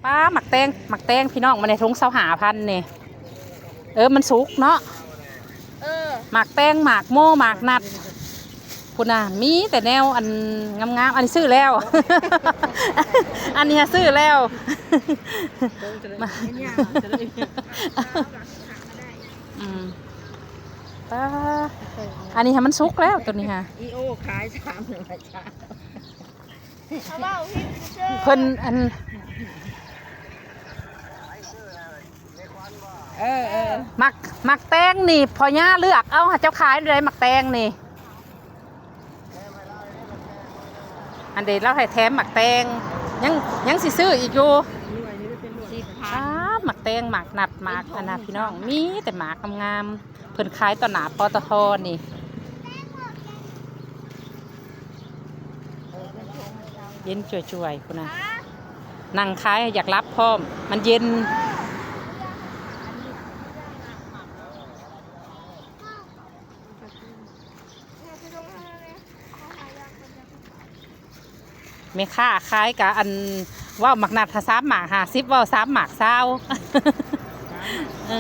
ປ້າ ໝາກແຕງ ໝາກແຕງພີ່ນ້ອງ ມາໃນຖົງຊາວຫ້າພັນນີ້. ເອີ ມັນສຸກເນາະ. ເອີ ໝາກແຕງ ໝາກໂມ ໝາກນັດ ພຸ້ນນະ ມີແຕ່ແນວອັນງາມໆ. ອັນນີ້ຊື້ແລ້ວ ອັນນີ້ຫາຊື້ແລ້ວ. ອືມ ປ້າ ອັນນີ້ຫາມັນສຸກແລ້ວ ໂຕນີ້ຫາ ອີໂອຂາຍສາມຮ້ອຍ ເພິ່ນອັນ ເອີ ເອີ ໝາກ ໝາກແຕງນີ້ພໍ່ຍ່າເລືອກເອົາ ເຈົ້າຂາຍແນວໃດໝາກແຕງນີ້? ອັນເດ ລາວໃຫ້ແຖມໝາກແຕງ ຍັງ ຍັງຊິຊື້ອີກຢູ່. ອ້າ ໝາກແຕງ ໝາກນັດ ໝາກອັນນະພີ່ນ້ອງ ມີແຕ່ໝາກງາມໆ. ເພິ່ນຂາຍຕໍ່ໜ້າ ປຕທ ນີ້ ເຢັນຈ່ວຍໆ ພຸ້ນນະ. ນັ່ງຂາຍຢາກຫຼັບພ້ອມ ມັນເຢັນ. ແມ່ຄ້າຂາຍກະອັນ ເວົ້າໝາກນັດຫາສາມໝາກຫ້າສິບ ເວົ້າສາມໝາກຊາວ. ເອີ